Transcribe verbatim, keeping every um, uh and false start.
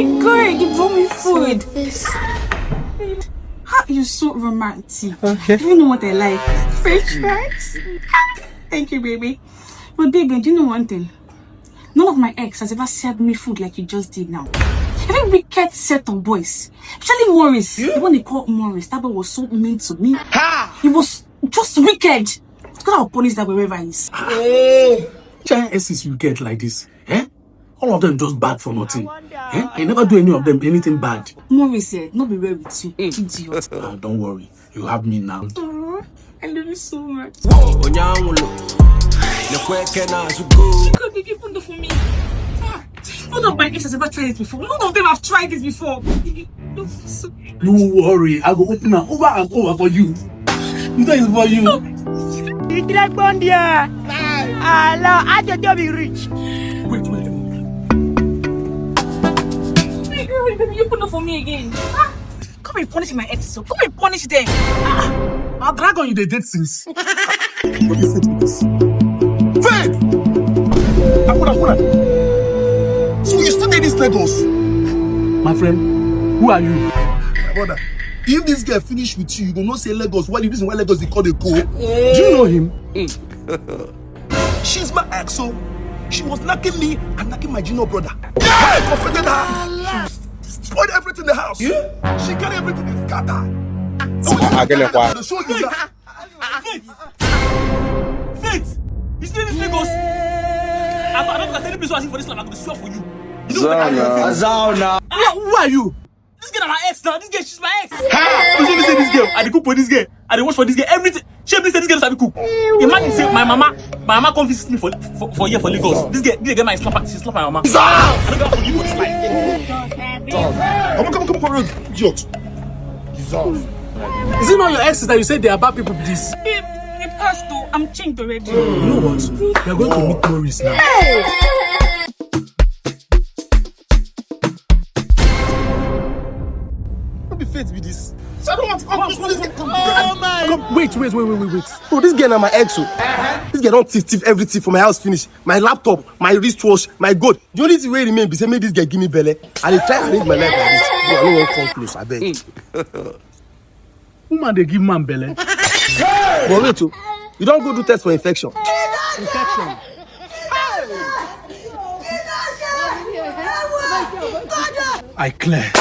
Good, you brought me food. How you so romantic. Okay. Do you know what I like? French fries. Thank you, baby. But baby, do you know one thing? None of my ex has ever served me food like you just did now. Every wicked set of boys, especially Morris. The one they call Morris, that boy was so mean to me. Ha! He was just wicked. God, I'll punish that boy wherever he is. Hey. Giant S is you get like this. Eh? All of them just bad for nothing. Eh? I never do any of them anything bad. Morris, eh, not be well with you. Idiot. Ah, don't worry. You have me now. Aw, I love you so much. Onyanwulo. Nekweke na zugo. God, baby, open door for me. Ah, none of my ex has ever tried this before. None of them have tried this before. Baby, no, so No worry, I go open am over and over for you. This one is for you. Ìdílé gbọ́ndìá. Àlọ́ àjọjọ́ mi rich. Wait, wait. Baby, baby, you put up for me again. Ah, come and punish my ex, so come and punish them. Ah, ah. Na dragon you dey date since. What is it with this? Faith! Akuna, Akuna. So you still dey this Lagos? My friend, who are you? My brother, if this girl finish with you, you go know say Lagos, why the reason why Lagos dey call dey go? Do you know him? She's my ex, so she was knocking me and knocking my junior brother. I confronted her. She spoiled everything in the house. She carry everything and scatter. Agelekwa. The show you that. Faith! Faith! You see this Lagos? I, I don't think any place I see for this land, I go swear for you. You know what I mean? Zauna. Zauna. Who, who are you? This girl na my ex now. This girl, she's my ex. You see me say this girl, I dey cook for this girl. I dey wash for this girl. Everything. She be say this girl sabi cook. Imagine say my mama, my mama come visit me for for, for here for Lagos. This girl, this girl get my slapper. She slap my mama. I don't go for you for this life. Come on, come on, come on, come on, idiot. Jesus. Is it not your exes that you said they are bad people, please? Babe, they passed though. I'm changed already. You know what? We are going to meet Maurice now. No be Faith be this. So I don't want to come to this. Oh my. Come, wait, wait, wait, wait, wait, wait. Oh, this girl na my ex o. This girl don thief, thief everything for my house finish. My laptop, my wristwatch, my gold. The only thing wey remain be say make this girl give me belle. I dey try arrange my life like this. Bro, I no wan come close, abeg. Woman dey give man belle. But wait o, you don go do test for infection? Infection. I clear.